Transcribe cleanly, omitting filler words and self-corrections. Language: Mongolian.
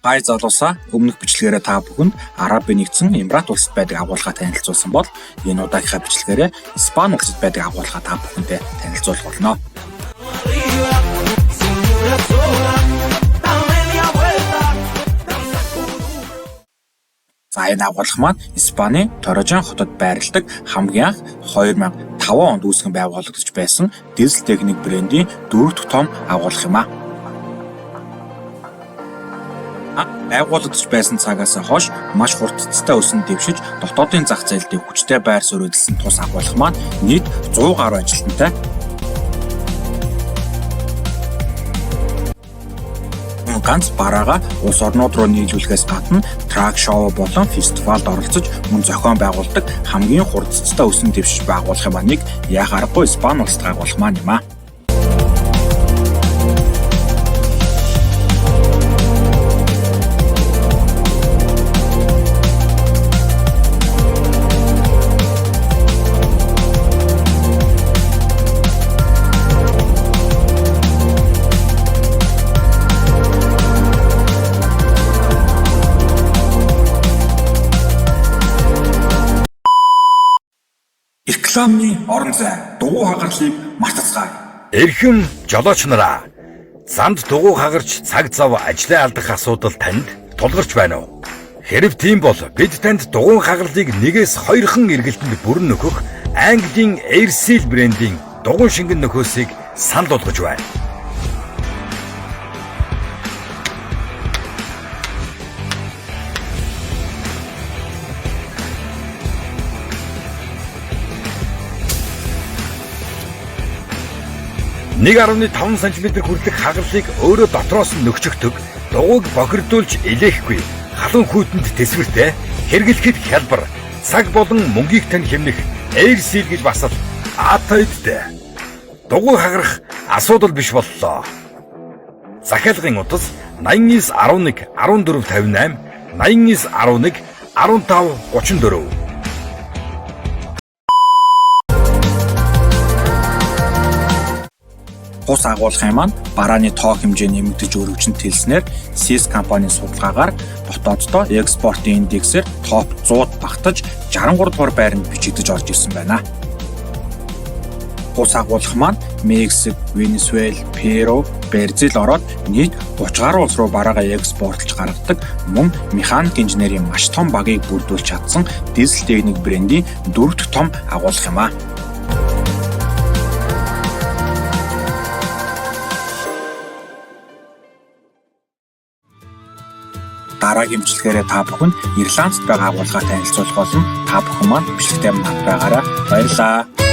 Гай залуусаа, өмнөх бичлэгээрээ та бүхэнд Арабын нэгдсэн Эмират улсад байдаг агуулгаа танилцуулсан бол энэ удаагийнхаа бичлэгээрээ Испани улсад байдаг агуулгаа та бүхэндээ танилцуулах болно. За энэ агуулга маань Испани Торожон хотод байрладаг хамгийн анх 2005 онд үүсгэн байгуулагдаж байсан Diesel Technic брендийн дөрөв дэх том агуулга юм а. Байгуулагдаж байсан цагаас хойш маш хурдцтай өсөн дэвшиж дотоодын зах зээл дээр хүчтэй байр суурь эзэлсэн тус агуулга маань нийт 100 гаруй ажилтнтай. Ганц бараагаа улс орнууд руу нийлүүлэхээс гадна трак шоу болон фестивалд оролцож мөн зохион байгуулдаг хамгийн хурдцтай өсөн дэвшиж байгуулах юм а нэг яах аргагүй Испани улсад агуулга маань юм а. Рекламны орон зай дугуй хагарлыг мартацгаая. Эрхэм жолооч нараа, замд дугуй хагарч цаг зав ажлаа алдах асуудал танд тулгарч байна уу? Хэрв тийм бол бид танд дугуйн хагарлыг нэгээс хоёрхан эргэлтэнд бүрэн нөхөх Английн Airseal брендийн дугуйн шингэн нөхөөсийг санал болгож байна. Нэг 1.5 см хүртэлх хагарлыг өөрөө дотроос нь нөхчөгдөг, дугуйг бохирдуулж илээхгүй, халуун хүйтэнд тэсвэртэй, хэрэглэхэд хялбар, цаг болон мөнгийг тань хэмнэх Airseal гэж бас л атайдтай. Дугуй хагарах асуудал биш боллоо. Захиалгын утас 89 11 14 58 89 11 15 34. Тус агуулгын маань барааны тоо хэмжээ нэмэгдэж өргөжин тэлснээр SIS компанийн судалгаагаар дотооддоо экспортын индексээр топ 100-д багтаж 63 дугаар байранд бичигдэж орж ирсэн байна. Тус агуулга маань Мексик, Венесуэл, Перу, Бразил ороод нийт 30 гаруй улс руу бараагаа экспортлж гаргадаг мөн механик инженерийн маш том багийг бүрдүүлж чадсан Diesel Technic брендийн дөрөв дэх том агуулга юм а. Дараагийн бичлэгээрээ та бүхэнд Ирландд байгаа агуулгаа танилцуулах болно. Та бүхэн маань бичлэгтэй хамт байгаарай. Баярлалаа.